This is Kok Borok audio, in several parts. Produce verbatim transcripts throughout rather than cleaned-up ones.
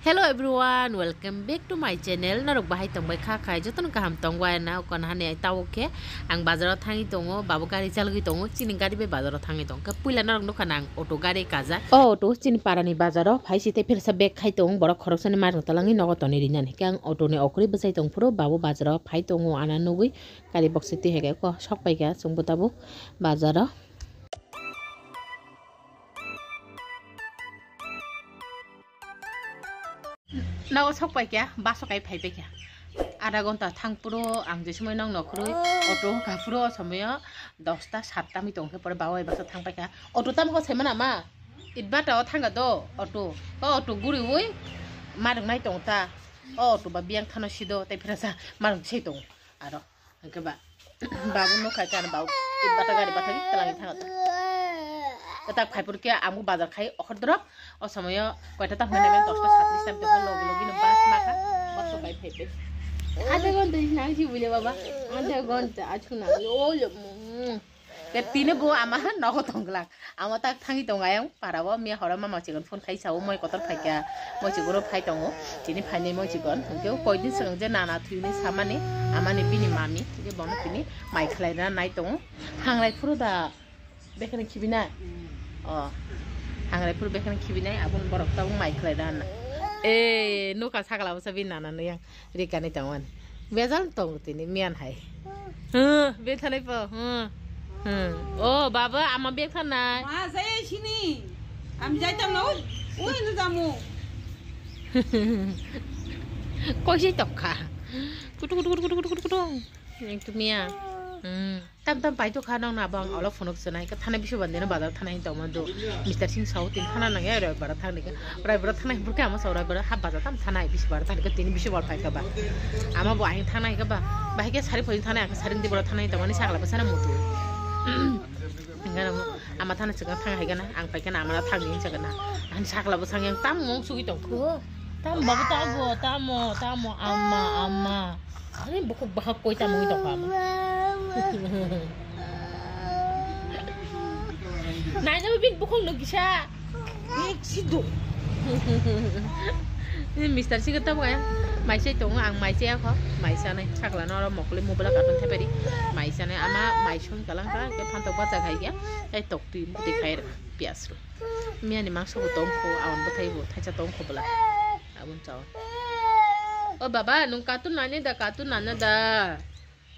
Hello everyone, welcome back to my channel. Norok bahai tongbai kha khai, jotono kaham tongbai na, ukon hani ai tawok khe ang bazaro thangwi tongo, babu gari chalgwi tongo, chini gari bai bazaro thangwi tong khe puila norok nukha nang auto gari kajak. O auto chini parani bazaro phai si tei phersa bag khai tong, borok khoroksani marwng talangwi nogo tonwi rinani. Khe ang auto ni okrwi bwsai tong phuru babu bazaro phai tongo, ana nugwi gari box twi hai khe ko sok pai kha chwngbo tabuk bazaro. Nogo sok pai kha, bus o kai phai pai kha. Adha ghonta thang phuru ang je somoi nong nokhorwi auto wngkha phuru o somoio dosta satta mi tong khe pore babai bus o thang pai kha. Auto tamo khe saimano ma? Itbata o thang kha do auto. O auto guriwi marwng nai tong ta. O auto ba biyang thano sido tei pherasa marwng sei tong aro. Hwnkhe ba, babu nukha khe ano babu bata gari bathagwi twlangwi thango to. Kwtak phai phuru khe ang bo bazar khai okhor drop. O somoyo koita tamo hwnwi nai dosta satris time tongkha, logi logi no bus makha, bus o bai phai phai. Adha ghonta nang si buile baba, adha ghonta achuk nang o lo. Ke tini bo ama nogo tongglak. Amo tak thangwi tongo ayang para o, miya horo mama chikon phone khai sao, moi kotor phaikha, moi chikoro phai tongo, tini phainai moi chikon. Hwnkhe o koidin swkang je nana thwini samani, amani bini mami, hwnkhe bono tini mai khlai rwna nai tongo. Hangrai phuru da bekheno khibinai? O, hangrai phuru bekheno khibinai, aboni borok tabuk mai khlai rwna. E, nukha sakla bwsa bini nana no yang. Rikani tongmani. Bejal tong tini miyan hai. Huh, bethani po. Huh. Huh. Oh, baba, ama bag thanai. Ma, jai sini. Am jai tam na, ui, ui, nu jamu. Koi si tokha. Kutu, kutu, kutu, kutu, kutu, kutu. Yang tu miya. Hmm. Tam tam pai to kha nang na bang olok phunuk swnai ka thana bisu bande na bazar thana hin tongma do. Mister Singh sao tin thana nang ya rai bara thang dikha. Rai bara thana hin burke ama sao rai bara ha bazar tam thana bisu bara thana ka tin bisu bara pai ka ba. Ama bo ahin thana ka ba. Bahai ke sari phoi thana ka sari di bara thana hin tongma ni sakla ba sana mutu. Ngara ama thana chikang thang hai gana ang pai kana ama thang ni chakana. Ani sakla ba sang yang tam ngong sugui tong kho. Tam babu tamo tamo tamo ama ama. Ani bukhuk bahak koi tamo wngwi tongkha ama. Naina bin bukhuk no kisa. Bek sido. Mister Singh tamo kaya. Mai sai tongo ang mai sai akho. Mai sanai sakla no oro mokle mobile carton thepari. Mai sanai ama mai sung kalang ka ke phantok bacha khai kya. Ai tok twi muti khai pias ro. Miya ni mangso bo tongkho, awan bwthai bo thaisa tongkho bwla. Aboni chao. O baba, nung cartoon nani da, cartoon nana da.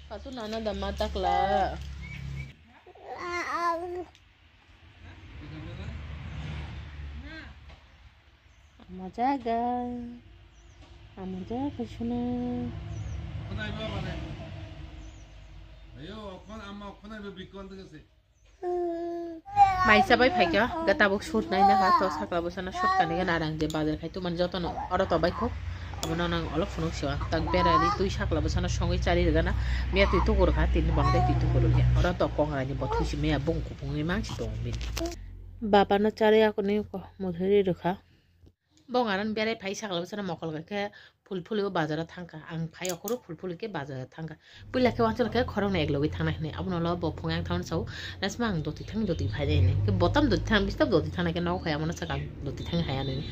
Cartoon nana da ma takla. Amo jaga. Amo jaga suna. Khwnai ba bana. Ayo, okhon ama khwnai ba bikol de gese. Mai chabai phaikha, ga tabuk shoot naina ha, to sakla bwsano shoot kani gana arang je bazar khai tumani jotono oro to baikho. Abono nang olok phunuk siwa, tak berari twi sakla bwsano songwi chari rwgana, miya twi tukur kha, tini bangde twi tukur rwkha. Oro to kongrani bo thusi miya bung kupungwi mangsi tongo bini. Bapano chari akoni ko muthuri rwkha. Bong aran berai phai sakla bwsano mokol khe phul phuli o bazaro thangkha. Ang phai okhoro phul phuli khe bazaro thangkha. Puila khe wansuk khe khoroknwi eklogwi thangnai hinwi. Abono lo bo phungo ang thaman sao. Nasma ang doti thang doti phai de hinwi. Khe botam doti thang bistab doti thangnai khe nogo khai abono saka ang doti thang haya hinwi.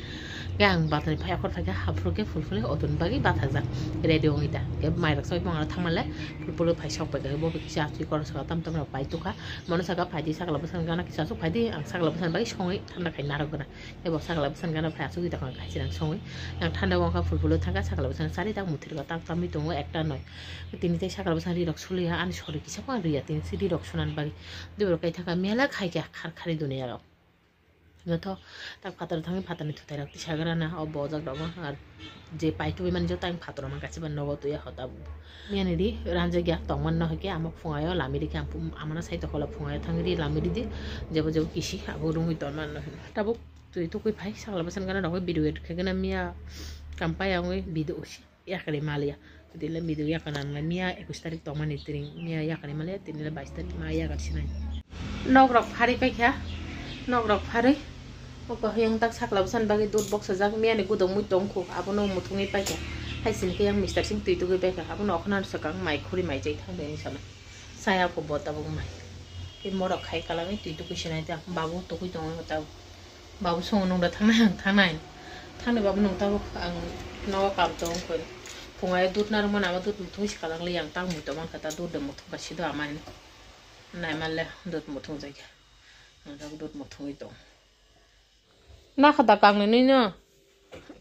Khe ang bazarni phai okhor phaikha haphuru khe phul phuli odoni bagwi bathajak. Ready wngwi da. Khe mairok soi bong aro thangmale phul phuli phai sok paikha. Bo kisa atwi korok saka tam tam rok pai tukha. Mono saka phaidi sakla bwsano gana kisa aswk phaidi ang sakla bwsani bagwi songwi thanda khai narwk gana. Ebo sakla bwsani gana phai asugwi tongkha kaisa rang songwi. Yang thanda wngkha phul phul thangkha sakla bwsani chari tak muthirkha tak tamwi tongo ekta noi. Tini tei sakla bwsani rirok suliya ani sori kisa phano riya tini si rirok sunani bagwi. Dui borok kai thangkha mela khaikha khar khari duniya rok. Joto tak phatar thangwi phatarni thutai rok tisagra na o bojak rok ar je paitugwi mani joto ang phatar rok man kaisa ba nogo tuya hota bu. Miyani di ranjak ya tongman no hake amo phungayo lami rikhe ang amana sai tokolo phungayo thangwi ri lami ridi jebo jebo kisi abo rungwi tonman no hino. Tabuk twi tukui phai sakla bwsani gana rok video edit khaigana miya kampaya wngwi video usi yakari maliya. Tini le video yakana wngla miya ekus tarik tongmani tring miya yakari maliya tini le bais tarik ma yakar sinai. Nok rok phari paikha, nok rok phari o kahiyang tak sakla bwsani bagwi dud boksajak miya ni gudok mui tongkhu abono muthungwi paikha. Hai sini khe yang Mister Singh twi tugwi paikha abono okhna swkang mai khuri mai chai thang de hinwi sanai. Saya kho bo tabuk mai. Tei morok khai kalangwi twi tukui sinai ta. Babu tukui tongo tabuk. Babu songo nung da thangnai ang thangnai. Thangni babu nung tabuk ang nogo kam tong koi. Phungai dut narwkmani ama dut muthung si kalang li ang tang muitu mankha ta dut de muthung ka sido ama hin. Nai malle dut muthung jai kha. Ang tabuk dut muthungwi tong. Nakha da kangni nini no.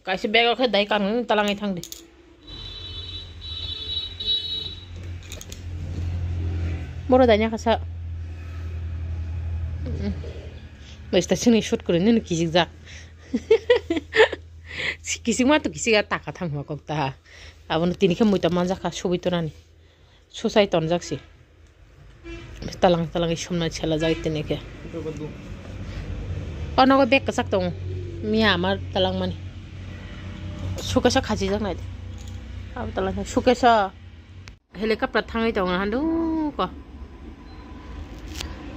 Kaisa bego khe dai kangni nini talangwi thangdi. Boro dai nyakha sa. Bai sta sini shoot kore nini kijik jak. Kisik ma to kisik a taka thang ma kok ta. Abono tini khe muita manjak kha subui tonani. Susai tonjak si. Talang talang somna chela jak tini khe. Ono go bag kasak tong. Miya amar talang mani. Sukesa khachi jak nai. Abo talang sukesa. Helicopter thangwi tongo handu ko.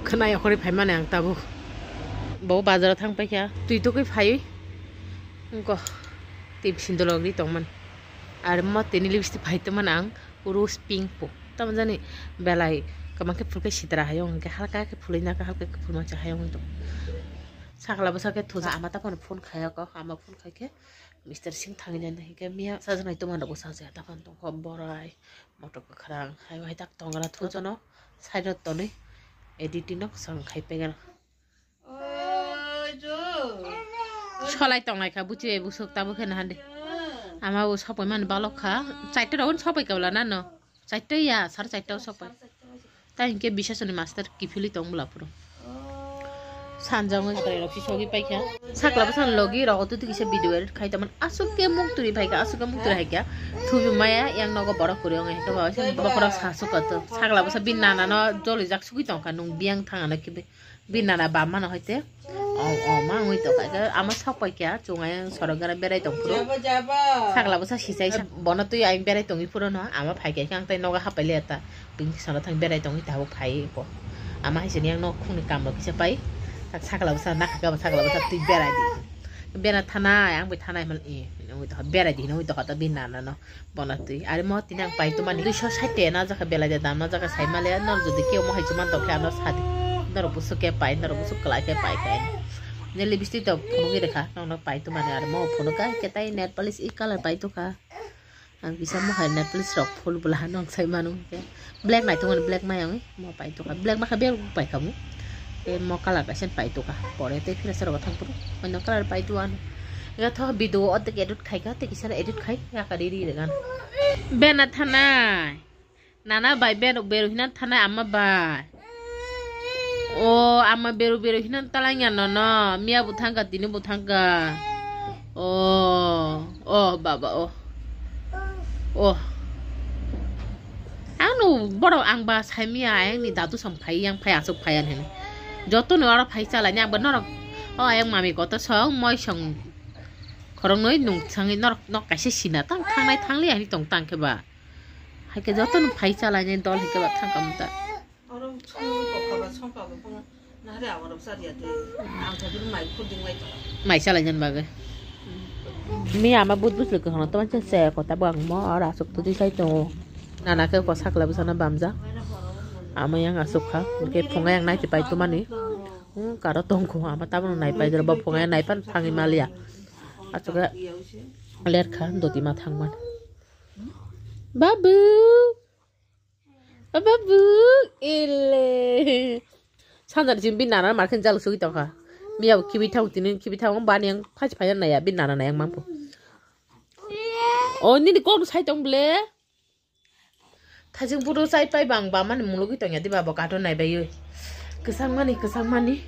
Khwnai okhorwi phaimani ang tabuk. Bo bazaro thang paikha. Twi tugwi phaiwi. Ko. Tip sindologri tongmani. Ar mo tini lipstick phai tongmani ang. Rose pink po. Tamo jani belai kwbang khe phulkhe sitra hayo hwnkhe halka khe phulwi naka halka khe phulma cha hayo hwnkhe. Sakla bwsa khe thuja ama taphano phone khayako. Ama phone khaikhe Mister Singh thangwi nai hwnkhe miya sajwnai tongmani rokbo sajaya taphano tongkho borai. Motor kwkhwrang hai bai tak tongra thujono side o tonwi editing no kwchang khai pegel. Solai tonglai kha buchi bai busuk tabuk khe nahande. Ama bo sokpai mani balok kha. Chaita rok sopai kabla nano. Chaita ya sar chaita o sopai. Tai hinkhe bisasoni master kiphilwi tong bwla phuru. Sanjak wngwi chwrai rok si sogwi paikha. Sakla bwsano logi rok oto twi kisa video edit khai tongmani. Aswk khe muk turi phaikha, aswk khe muk turi haikha. Thubi maya yang nogo borok kwrwi wngi haikhe ba waisa bokhorok sa sukha to. Sakla bwsa bini nana no jolijak sugwi tongkha nung biyang thangano khibi. Bini nana bamano hoite. O, o, ma wngwi tongkha. Ama sokpai kha chungai sorok gana berai tong phuru. Sakla bwsa sichai sa bono twi ayang berai tongwi phuru no ama phaikha ang tai nogo hapai le ta. Bini salo thang berai tongwi tabuk phai ko. Ama hai sini yang nok khungni kam rok kisa pai. Tak sakla bwsa nakha ka sakla bwsa twi berai di. Bera thanai ang bai thanai mal i. Nungwi tokha berai di nungwi tokha ta bini nana no. Bono twi. Ari mo tini ang pai tumani duiso sait te na jaka belai de dam na jaka sai male nor jodi keu mo hai chuman tokhe ano sadi. Nor busu ke pai nor busu kelai ke pai kai. Ne lipstick to phunugwi rekha nong no pai tumani ari mo phunuk kai ke tai nail polish i color pai tukha. Ang kisa mohai necklace rok full bwla nong sai manu ke. Black nai tongmani black mai ang mo pai tongkha. Black makha bel pai khamu. Te mo color kaisa pai tongkha. Pore te phira sarok thang phuru. Oino color pai tuan. Ga tho video o te edit khai kha te kisa edit khai ya ka ri ri gan. Bena thanai. Nana bai beruk beruk hinan thanai ama bai. O ama beruk beruk hinan talangya nono miya bo thangka tini bo thangka. O o baba o. O. Ano borok ang ba saimiya ayang ni dadu sam phai yang phai asuk phai an hene. Joto no aro phai chalai ni ang ba norok o ayang mami koto song moi song khoroknoi nung sangwi norok nok kaisa sina tang thangnai thangli ani tong tang khe ba. Hai khe joto no phai chalai ni dol hai khe ba thang kam ta. Oro song kokha ba song ka ba phung nahare awarok chariya de. Ang thagir mai khurding lai ta. Mai chalai jan bagwi. Mi ama but but lukha hono to mancha se kota bo ang mo aro asuk tu di sai to. Nana khe ko sakla bwsano bamjak. Ama yang asuk kha. Hwnkhe phungai ang nai ti pai tumani. Hmm, karo tongkho ama tabuk nai pai jora bo phungai nai pan thangwi maliya. Asuk khe ler kha doti ma thangman. Babu. Babu. Ele. Sanjani simi bini nana mar khe jalo sugwi tongkha. Miya bo khibi thang tini khibi thang bani yang phasi phai naya bini nana naya mangpo. O nini kok sai tong ble. Thajing photo chai pai bang ba mani mulugwi tongya diba bo carton nai baiwi. Kwchang mani kwchang mani.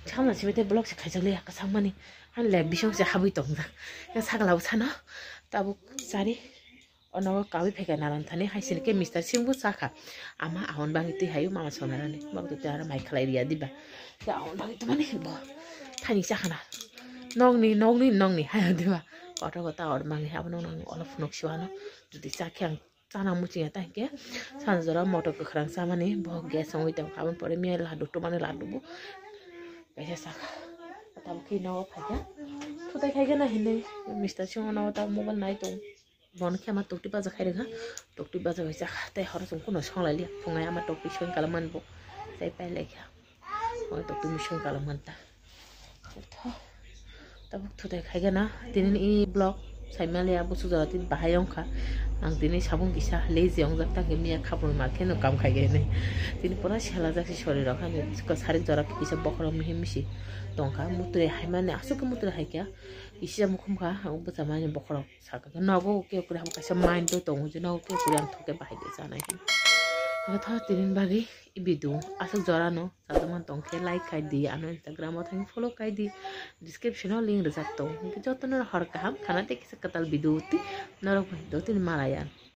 Samla simi tei vlog se khaijak liya kwchang mani. Ani le bising se habwi tongjak. Yang sakla bo sano tabuk chari. Ono kawi phaikha nanan thani hai sini khe Mister Singh bo chakha. Ama ahon bangwi twi hayu mama sonarani. Bang twi aro mai khlai riya diba. Ya ahon bangwi twi mani bo. Thani chakhana. Nokni nokni nokni hai diba. Kotor kotor ahon bangwi abono nang olo phunuk siwano. Jodi chakhe ang chana muchungya ta hinkhe. Sanjora motor kwkhwrang chamani bo gas wngwi tongkha. Aboni pore miya ladu tumani ladu bo. Kaisa chakha. Tabukhe nogo phaikha. Thutai khaikhe na hinwi Mister Singh ono ta mobile nai tong. Bono khe ama tokti baja khai rwkha. Tokti baja bai chakha tei horo chwng kheno songlai liya. Phungai ama tokti soi kalam man bo. Tei pai lai kha. Horo tokti mui soi kalam man ta. Tho. Tabuk thutai khaigana tini i vlog saimaliya busu jora tini bahai wngkha. Ang tini sabun kisa lazy wngjak tangkhe miya khapur ma kheno kam khaigani. Tini pura sela jak si sori rok hani sari jora kisa bokhorok mihi misi tongkha mutri haimani aswk khe mutri haikha. Kisa mukhumkha ang bwchamani bokhorok saka khe nogo khe kuri habo kaisa mind to tongo je nogo khe kuri ang thoke bahai de sanai. Ang thor tini bagwi i video aswk jora no. Sajakmani tongkhe like khai di, ano Instagram o thangwi follow khai di, description o link rijak tongo. Hinkhe jotono hor kaham khana tei kisa kwtal video twi norok bai dotini malaya.